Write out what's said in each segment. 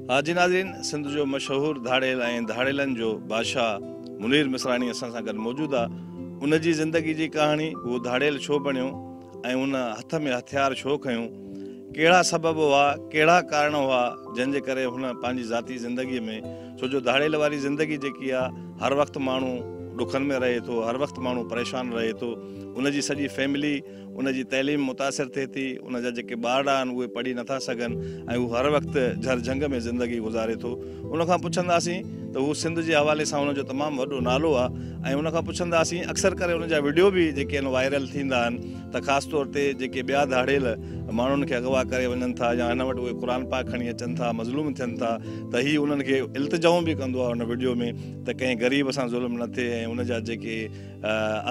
ها جي ناظرين سنڌ جو مشهور ڌاڙيل ۽ ڌاڙيلن جو بادشاهه منير مصراڻي اسان سان گڏ موجود آ. ان جي زندگي جي ڪهاڻي، هو ڌاڙيل ڇو بڻيو ۽ ان هٿ ۾ هٿيار ڇو کنيو، ڪهڙا سبب هئا، ڪهڙا ڪارڻ هئا جنهن جي ڪري هن پنهنجي ذاتي زندگي ۾، ڇو جو ڌاڙيل واري زندگي جيڪي آ هر وقت ماڻهو ڏکن ۾ رهي ٿو، هر وقت ماڻهو پريشان رهي ٿو، ان جي سڄي فيملي، ان جي تعليم متاثر ٿئي ٿي، ان جا جيڪي ٻارڙا آهن اهي پڙهي نٿا سگهن ۽ هو هر وقت جهر جهنگ ۾ زندگي گذاري ٿو. ان کان پڇنداسين ته هو سنڌ جي حوالي سان ان جو تمام وڏو نالو آهي ۽ ان کان پڇنداسين اڪثر ڪري ان جا وڊيو به جيڪي آهن وائرل ٿيندا آهن ته خاص طور تي جيڪي ٻيا ڌاڙيل ماڻهن کي اغوا ڪري وڃن ٿا يا هن وٽ اهي قرآن پاڪ کڻي اچن ٿا مظلوم ٿين ٿا ته هي انهن کي التجائون به ڪندو آهي ان وڊيو ۾ ته ڪنهن غريب سان ظلم نه ٿئي ۽ ان جا جيڪي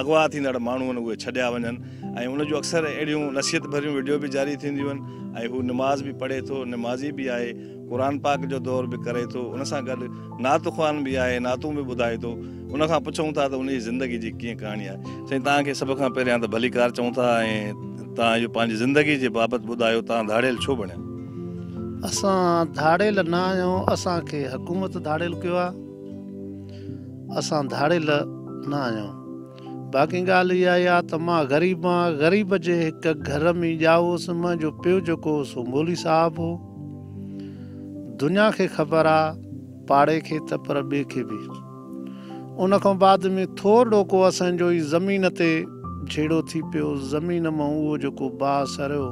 اغوا ٿيندڙ ماڻهو آهن اهي ڇڏيا وڃن ۽ ان جون اڪثر اهڙيون نصيحت ڀريون وڊيو به جاري ٿينديون آهن ۽ هو نماز به پڙهي ٿو نمازي به آهي قرآن پاڪ جو دور به ڪري ٿو ان سان گڏ نعت خوان به آهي نعتون به ٻڌائي ٿو ان کان پڇون ٿا ته ان جي زندگي جي ڪيئن ڪهاڻي آهي سائين توهان کي سڀ کان پهريان ته ڀليڪار چئون ٿا ۽ توهان اهو پنهنجي زندگي جي بابت ٻڌايو توهان ڌاڙيل ڇو بڻيا؟ اسان ڌاڙيل نه آهيون اسان کي حڪومت ڌاڙيل ڪيو آهي. اسان ڌاڙيل نه آهيون. باقي ڳالهه اها آهي ته مان غريب آهيان، غريب جي هڪ گهر ۾ ڄائو هوس، منهنجو پيء جيڪو هو سو مولوي صاحب هو. دنيا کي خبر آ، پاڙي کي ته پر ٻئي کي به. ان کان بعد ۾ ٿورڙو ڪو اسان جو ئي زمين تي جهيڙو ٿي پيو، زمين مان اهو جيڪو بااثر هو،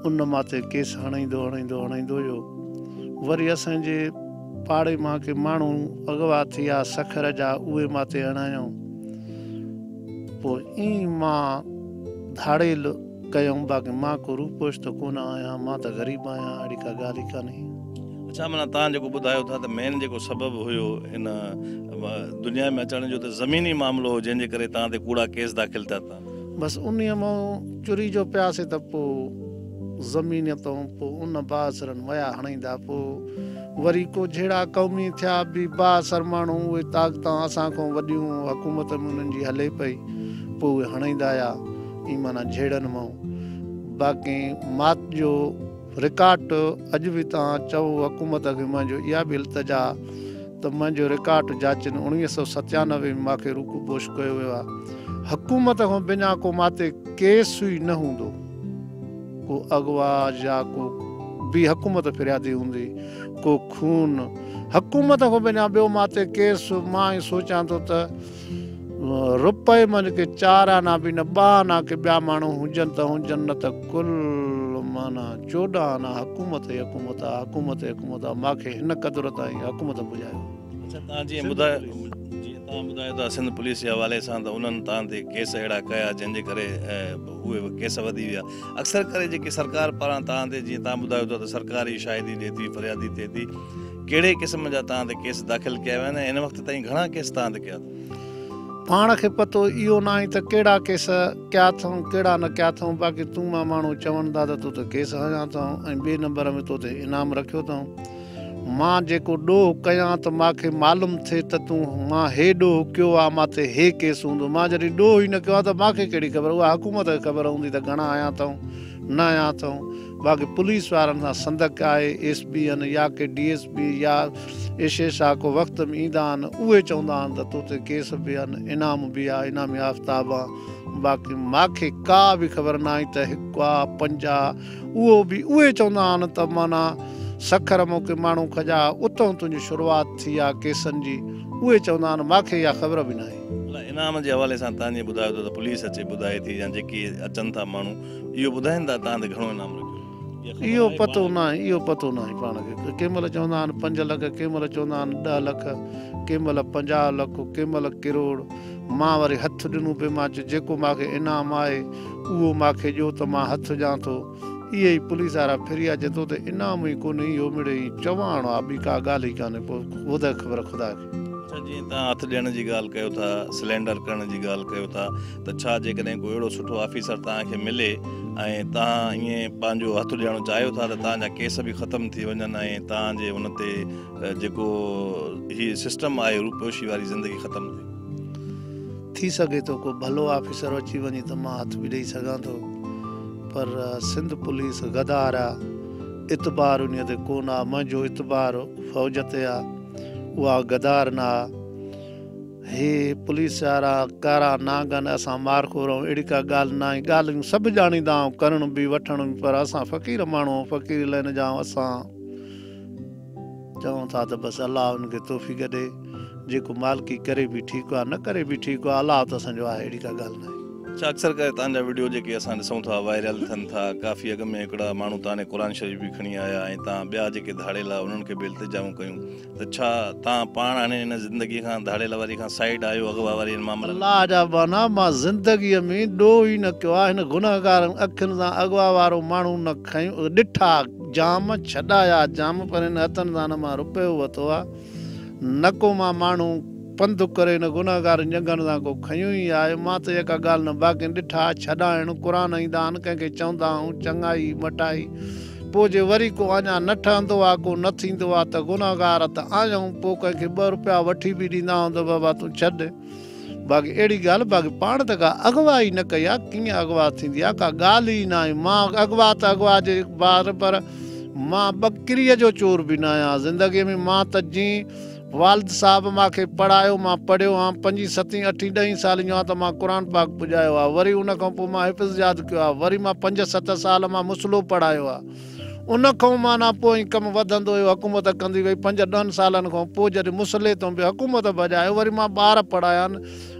ان مان تي ڪيس هڻائيندو هڻائيندو هڻائيندو ويو. وري اسان جي. پاڙي مان ڪي ماڻهو اغوا ٿيا سکر جا اهي مان تي هڻايائون پوء ائين مان ڌاڙيل ڪيائون باقي مان ڪو روپوش ته ڪونه آهيان مان ته غريب آهيان اهڙي ڪا ڳالهه ئي ڪانهي. اڇا معنيٰ توهان جيڪو ٻڌايو ٿا ته مين جيڪو سبب هيو هن دنيا ۾ اچڻ جو ته زميني معاملو هو جنهن جي ڪري توهان تي ڪوڙا ڪيس داخل ٿيا ته. بس انهيء مان چري جو پياسي ته پوء زمين تون پوء ان بااثرن ويا هڻائيندا پوء وري ڪو جهيڙا قومي ٿيا به بااثر ماڻهو اهي طاقتان اسان کان وڏيون حڪومت ۾ انهن جي هلي پئي پوء اهي هڻائيندا آيا ائين معنيٰ جهيڙن مان باقي مات جو رڪارڊ اڄ به توهان چئو حڪومت کي منهنجو اها به التجا ته منهنجو رڪارڊ جاچين 1997 ۾ ماکي روڪو پوش ڪيو ويو آهي حڪومت کان بنا ڪو ماتي ڪيس ئي نه هوندو ڪو اغوا يا ڪو به حڪومت فريادي هوندي ڪو خون حڪومت کان بنا ٻيو ماتي ڪيس مان ائين سوچان ٿو ته رپئي منجهه ڪي چار آنا به نه ٻه آنا ڪي ٻيا ماڻهو هجن ته هجن نه ته ڪل معنيٰ 14 آنا حڪومت ئي حڪومت آ حڪومت ئي حڪومت آ ماکي هن قدر تائين حڪومت پڄايو. اڇا توهان جيئن ٻڌايو جيئن توهان ٻڌايو ته سنڌ پوليس جي حوالي سان ته انهن توهان تي ڪيس اهڙا ڪيا جنهن جي ڪري اهي ڪيس وڌي ويا اڪثر ڪري جيڪي سرڪار پاران توهان تي جيئن توهان ٻڌايو ٿا ته سرڪار ئي شاهدي ڏئي ٿي فريادي ٿئي ٿي ڪهڙي قسم جا توهان تي ڪيس داخل ڪيا ويا آهن ۽ هن وقت تائين گهڻا ڪيس توهان تي ڪيا اٿن؟ پاڻ کي پتو اهو ناهي ته ڪهڙا ڪيس ڪيا اٿئون ڪهڙا نه ڪيا اٿئون باقي تون مان ماڻهو چون ٿا ته تو تي ڪيس هنيا اٿئون ۽ ٻئي نمبر ۾ تو تي انعام رکيو اٿئون مان جيڪو ڏوهه ڪيان ته مان کي معلوم ٿئي ته تون مان هي ڏوهه ڪيو آ مان تي هي ڪيس هوندو مان جڏهن ڏوهه ئي نه ڪيو آ ته مان کي ڪهڙي خبر اها حڪومت کي خبر هوندي ته گهڻا هنيا اٿئون نه هنيا اٿئون باقي پوليس وارن سان سندڪ آهي ايس پي آهن يا ڪي ڊي ايس پي يا ايس ايس I ڪو وقت ۾ ايندا آهن اهي چوندا آهن ته تو تي ڪيس به آهن انعام به آ انعام يافته به آ باقي ماکي ڪا به خبر ناهي ته هڪ آ پنج آ اهو به اهي چوندا آهن ته معنيٰ سکر مان ڪي ماڻهو کڄا اتان تنهنجي شروعات ٿي آ ڪيسن جي اهي چوندا آهن ماکي اها خبر به ناهي. ڀلا انعام جي حوالي سان توهان جيئن ٻڌايو ته پوليس اچي ٻڌائي ٿي يا جيڪي اچن ٿا ماڻهو اهو ٻڌائين ٿا توهان تي گهڻو انعام رکيو اهو پتو ناهي اهو پتو ناهي پاڻ کي ڪنهن مهل چوندا آهن 5 لک ڪنهن مهل چوندا آهن 10 لک ڪنهن مهل 50 لک ڪنهن مهل ڪروڙ مان وري هٿ ڏنو پئي مان چيو جيڪو مان کي انعام آهي اهو مان کي ڏيو ته مان هٿ ڏيان ٿو اهي ئي پوليس وارا ڦري آيا چي تو تي انعام ئي ڪونهي اهو مڙئي چواڻ آ ٻي ڪا ڳالهه ئي ڪانهي پوء وڌيڪ خبر خدا کي. اڇا جيئن توهان هٿ ڏيڻ جي ڳالهه ڪيو ٿا سلينڊر ڪرڻ جي ڳالهه ڪيو ٿا ته ڇا جيڪڏهن ڪو اهڙو سٺو آفيسر توهان کي ملي ۽ توهان ائين پنهنجو هٿ ڏيڻ چاهيو ٿا ته توهان جا ڪيس به ختم ٿي وڃن ۽ توهان جي ان تي جيڪو هي سسٽم آهي روپوشي واري زندگي ختم ٿئي. ٿي سگهي ٿو ڪو ڀلو آفيسر اچي وڃي ته مان هٿ به ڏئي سگهان ٿو پر سنڌ پوليس غدار آ. اعتبار انهيء تي ڪونه آ، منهنجو اعتبار فوج تي آ، اها غدار نه آ. هي پوليس وارا ڪارا نانگ آهن، اسان مارخور آهيون، اهڙي ڪا ڳالهه ناهي، ڳالهيون سڀ ڄاڻيندا آهيون، ڪرڻ به وٺڻ به، پر اسان فقير ماڻهو آهيون، فقيري لائن جا آهيون، اسان چئون ٿا ته بس الله ان کي توفيق ڏي، جيڪو مالڪي ڪري به ٺيڪ آ، نه ڪري به ٺيڪ آ، الله ته اسان جو آهي، اهڙي ڪا ڳالهه ناهي. اڇا اڪثر ڪري توهان جا وڊيو جيڪي اسان ڏسون ٿا وائرل ٿين ٿا ڪافي اڳ ۾ هڪڙا ماڻهو توهان ڏي قرآن شريف به کڻي آيا ۽ توهان ٻيا جيڪي ڌاڙيل آ انهن کي به التجائون ڪيون ته ڇا توهان پاڻ هاڻي هن زندگي کان ڌاڙيل واري کان سائيڊ آهيو اغوا واري هن معاملن ۾؟ الله جا ٻانها مان زندگي ۾ ڏوهه ئي نه ڪيو آ هن گنهگارن اکين سان اغوا وارو ماڻهو نه کنيو ڏٺا جام ڇڏايا جام پر هن هٿن سان نه مان رپيو وتو آ نه ڪو مان ماڻهو پنڌ ڪري نه گنهگار ڄنگهن سان ڪو کنيو ئي آهي، مان ته اها ڪا ڳالهه نه باقي ڏٺا ڇڏائڻ قرآن ايندا آهن ڪنهن کي چوندا آهون چڱائي مٽائي پوء جي وري ڪو اڃا نه ٺهندو آ ڪو نه ٿيندو آ ته گنهگار ته آهيون پوء ڪنهن کي ٻه روپيا وٺي به ڏيندا آهون ته بابا تون ڇڏ باقي اهڙي ڳالهه باقي پاڻ ته ڪا اغوا ئي نه ڪئي آ ڪيئن اغوا ٿيندي آ ڪا ڳالهه ئي ناهي مان اغوا ته اغوا جي بار پر مان ٻڪريء جو چور به ناهيان زندگيء ۾ مان ته جين والد صاحب مان کي پڙهايو مان پڙهيو هان پنجين ستين اٺين ڏهين سالين جو هان ته مان قرآن پاڪ پڄايو آ وري ان کان پوء مان حفظ ياد ڪيو آ وري مان پنج ست سال مان مصلو پڙهايو آ ان کان معنيٰ پوء ائين ڪم وڌندو ويو، حڪومت ڪندي وئي، پنج ڏهن سالن کان پوء جڏهن مصلي تون به حڪومت ڀڄايو، وري مان ٻار پڙهايا آهن،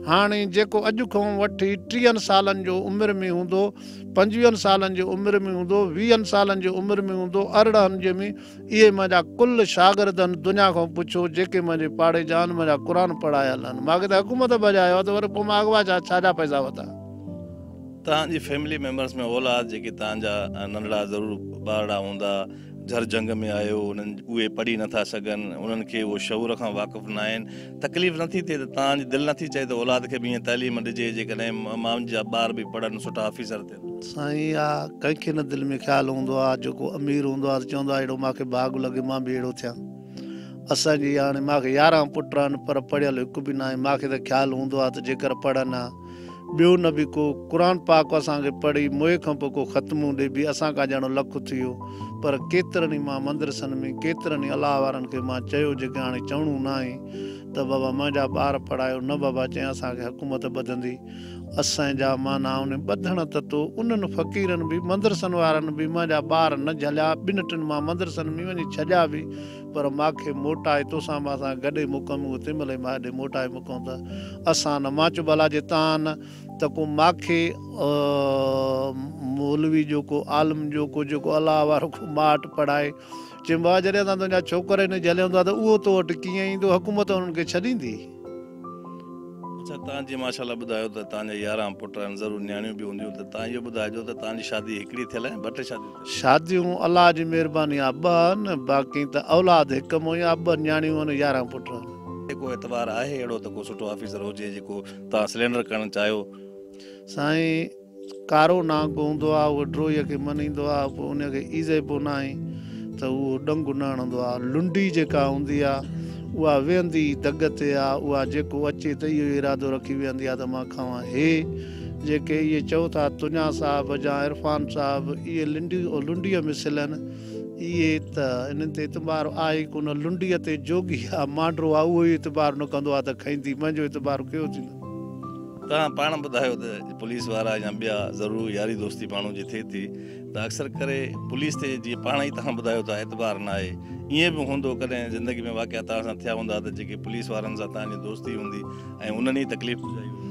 هاڻي جيڪو اڄ کان وٺي ٽيهن سالن جو عمر ۾ هوندو، پنجويهن سالن جي عمر ۾ هوندو، ويهن سالن جي عمر ۾ هوندو، ارڙهن جي ۾، اهي منهنجا ڪل شاگرد آهن، دنيا کان پڇو، جيڪي منهنجي پاڙي جا آهن، منهنجا قرآن پڙهايل آهن، مان کي ته حڪومت ڀڄايو آهي ته وري پوء مان اغوا ڇا جا پئسا ورتا. توهان جي فيملي ميمبرس ۾ اولاد جيڪي توهان جا ننڍڙا ضرور ٻارڙا هوندا جھر جھنگ ۾ آهيو انهن اهي پڙهي نٿا سگهن انهن کي اهو شعور کان واقف ناهن تڪليف نٿي ٿئي ته توهان جي دل نٿي چئي ته اولاد کي به ائين تعليم ڏجي جيڪڏهن مان جا ٻار به پڙهن سٺا آفيسر ٿين. سائين اها ڪنهن کي نه دل ۾ خيال هوندو آ جيڪو امير هوندو آ ته چوندو آ اهڙو مان کي ڀاڳ لڳي مان به اهڙو ٿيان اسان جي هاڻي مان کي 11 پٽ آهن پر پڙهيل هڪ به ناهي مان کي ته خيال هوندو آ ته جيڪر پڙهن ها ٻيو نه به ڪو قرآن پاڪ اسان کي پڙهي موئي کان پوء ڪو ختمون ڏي به اسان کان ڄڻ لک ٿي ويو پر ڪيترن ئي مان مدرسن ۾ ڪيترن ئي الله وارن کي مان چيو جيڪي هاڻي چوڻو ناهي ته بابا منهنجا ٻار پڙهايو نه بابا چيائين اسان کي حڪومت ٻڌندي اسان جا معنيٰ ان ٻڌڻ ته تو انهن فقيرن به مدرسن وارن به منهنجا ٻار نه جهليا ٻن ٽن مان مدرسن ۾ وڃي ڇڏيا به پر ماکي موٽائي توسان مان سان گڏي مڪم اهو تنهن مهل ئي مان ڏي موٽائي مڪئون ته اسان نه مان چيو ڀلا جي تان نه ته ڪو ماکي مولوي جو ڪو عالم جو ڪو جيڪو الله وارو ڪو ماٺ پڙهائي چيم بابا جڏهن اسان تنهنجا ڇوڪر ئي نه جهليون ٿا ته اهو تو وٽ ڪيئن ايندو حڪومت انهن کي ڇڏيندي. اڇا توهان جيئن ماشاء الله ٻڌايو ته توهان جا 11 پٽ آهن ضرور نياڻيون به هونديون ته توهان اهو ٻڌائجو ته توهان جي شادي هڪڙي ٿيل آهي ٻه ٽي شاديون ٿيل؟ شاديون الله جي مهرباني آ ٻه آهن باقي ته اولاد هڪ مون ئي آ ٻه نياڻيون آهن 11 پٽ آهن. ڪو اعتبار آهي اهڙو ته ڪو سٺو آفيسر هجي جيڪو توهان سلينڊر ڪرڻ چاهيو؟ سائين ڪارو نانگ هوندو آ، اهو ڊروهيء کي منيندو آ، پوء انهيء کي ايذائبو ناهي ته اهو ڏنگ نه هڻندو آ. لنڊي جيڪا هوندي آ، اها ويهندي ئي دڳ تي آ، اها جيڪو اچي ته اهو ئي ارادو رکي ويهندي آ ته مان کاوان. هي جيڪي اهي چئو ٿا تنيا صاحب يا عرفان صاحب، اهي لنڊي لنڊيء مثل آهن، اهي ته انهن تي اعتبار آهي ئي ڪونه. لنڊيء تي جوڳي آ، مانڊرو آ، اهو ئي اعتبار نه ڪندو آ ته کائيندي، منهنجو اعتبار ڪيو ٿيندو. توهان پاڻ ٻڌايو ته پوليس وارا يا ٻيا ضرور ياري دوستي ماڻهو جي ٿئي ٿي ته اڪثر ڪري پوليس تي جيئن پاڻ ئي توهان ٻڌايو ٿا اعتبار نه آهي ائين به هوندو ڪڏهن زندگي ۾ واقعا توهان سان ٿيا هوندا ته جيڪي پوليس وارن سان توهان جي دوستي هوندي ۽ انهن ئي تڪليف پهچائي هوندي.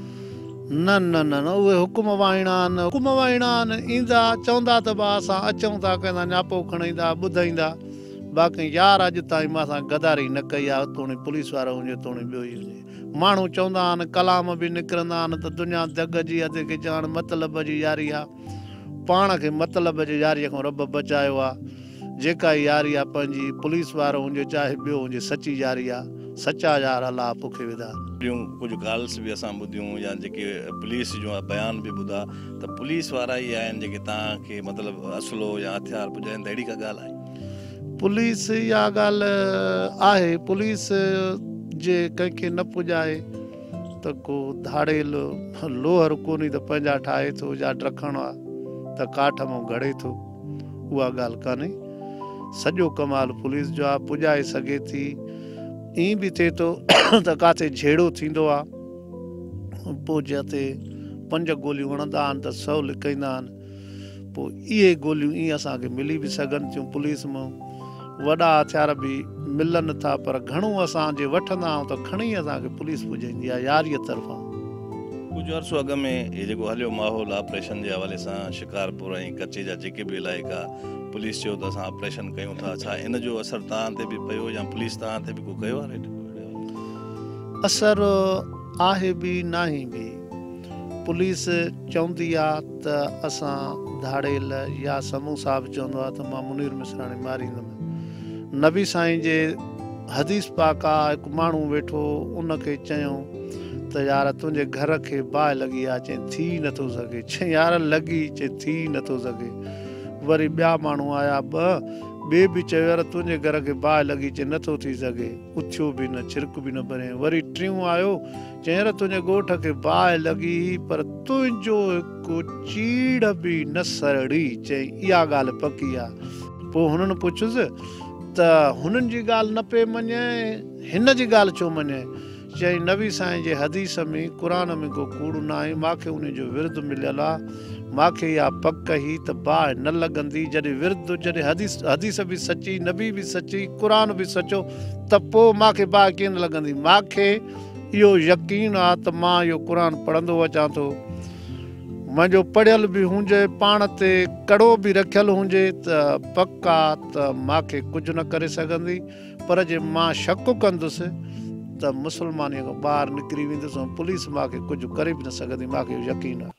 نه نه نه نه اهي حڪم واهڻا آهن حڪم واهڻا آهن ايندا چوندا ته با اسان اچون ٿا ڪنهن سان نياپو کڻائيندا ٻڌائيندا باقي يار اڄ تائين مان سان غداري نه ڪئي آهي توڻي پوليس وارو هجي توڻي ٻيو ئي هجي. ماڻهو چوندا آهن، ڪلام به نڪرندا آهن ته دنيا دڳ جي اڌ کي ڄاڻ مطلب جي ياري آ. پاڻ کي مطلب جي ياريء کان رب بچايو آ. جيڪا ئي ياري آ پنهنجي، پوليس وارو هجي چاهي ٻيو هجي سچي ياري آ. سچا يار الله پکي وڌا. ٻيون ڪجهه ڪالس به اسان ٻڌيون يا جيڪي پوليس جو بيان به ٻڌا ته پوليس وارا ئي آهن جيڪي توهان کي مطلب اسلحو يا هٿيار پڄائين ته اهڙي ڪا ڳالهه آهي؟ پوليس اها ڳالهه آهي پوليس جي ڪنهن کي نه پڄائي ته ڪو ڌاڙيل لوهر ڪونهي ته پنهنجا ٺاهي ٿو يا ڊکڻ آ ته ڪاٺ مان گهڙي ٿو اها ڳالهه ڪانهي. سڄو ڪمال پوليس جو آ، پڄائي سگهي ٿي. ائين به ٿئي ٿو ته ڪاٿي جهيڙو ٿيندو آ، پوء جتي پنج گوليون هڻندا آهن ته سو لڪائيندا آهن. پوء اهي گوليون ائين اسان کي ملي به سگهن ٿيون. پوليس مان وڏا هٿيار به ملن ٿا، پر گهڻو اسان جي وٺندا آهيون ته کڻي اسان کي پوليس پڄائيندي آهي ياريء طرفان. ڪجهه عرصو اڳ ۾ هي جيڪو هليو ماحول آپريشن جي حوالي سان شڪارپور ۽ ڪچي جا جيڪي به علائقا پوليس چيو ته اسان آپريشن ڪيون ٿا، ڇا ان جو اثر توهان تي به پيو يا پوليس توهان تي به ڪو ڪيو آهي ريڊ؟ اثر آهي به ناهي به. پوليس چوندي آ ته اسان ڌاڙيل يا سمون صاحب چوندو آ ته مان منير مصراڻي ماريندم. نبي سائين جي حديث پاڪ آ هڪ ماڻهو ويٺو ان کي چيائون ته يار تنهنجي گهر کي باهه لڳي آ چئين ٿي ئي نٿو سگهي چئين يار لڳي چئين ٿي ئي نٿو سگهي وري ٻيا ماڻهو آيا ٻه ٻئي به چيو يار تنهنجي گهر کي باهه لڳي چئين نٿو ٿي سگهي اٿيو به نه ڇرڪ به نه ڀريائين وري ٽيون آيو چيائين يار تنهنجي ڳوٺ کي باهه لڳي هئي پر تنهنجو هڪ چيڙهه به نه سڙي. چيائين اها ڳالهه پڪي آ. پوء هنن پڇيس ته هنن جي ڳالهه نه پئي مڃين هن جي ڳالهه ڇو مڃين؟ چيائين نبي سائين جي حديث ۾ قرآن ۾ ڪو ڪوڙ ناهي ماکي انهي جو ورد مليل آ ماکي اها پڪ هئي ته باهه نه لڳندي جڏهن ورد جڏهن حديث حديث به سچي نبي به سچي قرآن به سچو ته پوء ماکي باهه ڪيئن نه لڳندي ماکي اهو يقين آ ته مان اهو قرآن پڙهندو اچان ٿو. منهنجو پڙهيل به هونجي، پاڻ تي ڪڙو به رکيل هونجي ته پڪ آ ته ماکي ڪجهه نه ڪري سگهندي، پر جي مان شڪ ڪندس ته مسلمانيء کان ٻاهر نڪري ويندس ۽ پوليس ماکي ڪجهه ڪري به نه سگهندي، ماکي اهو يقين آ.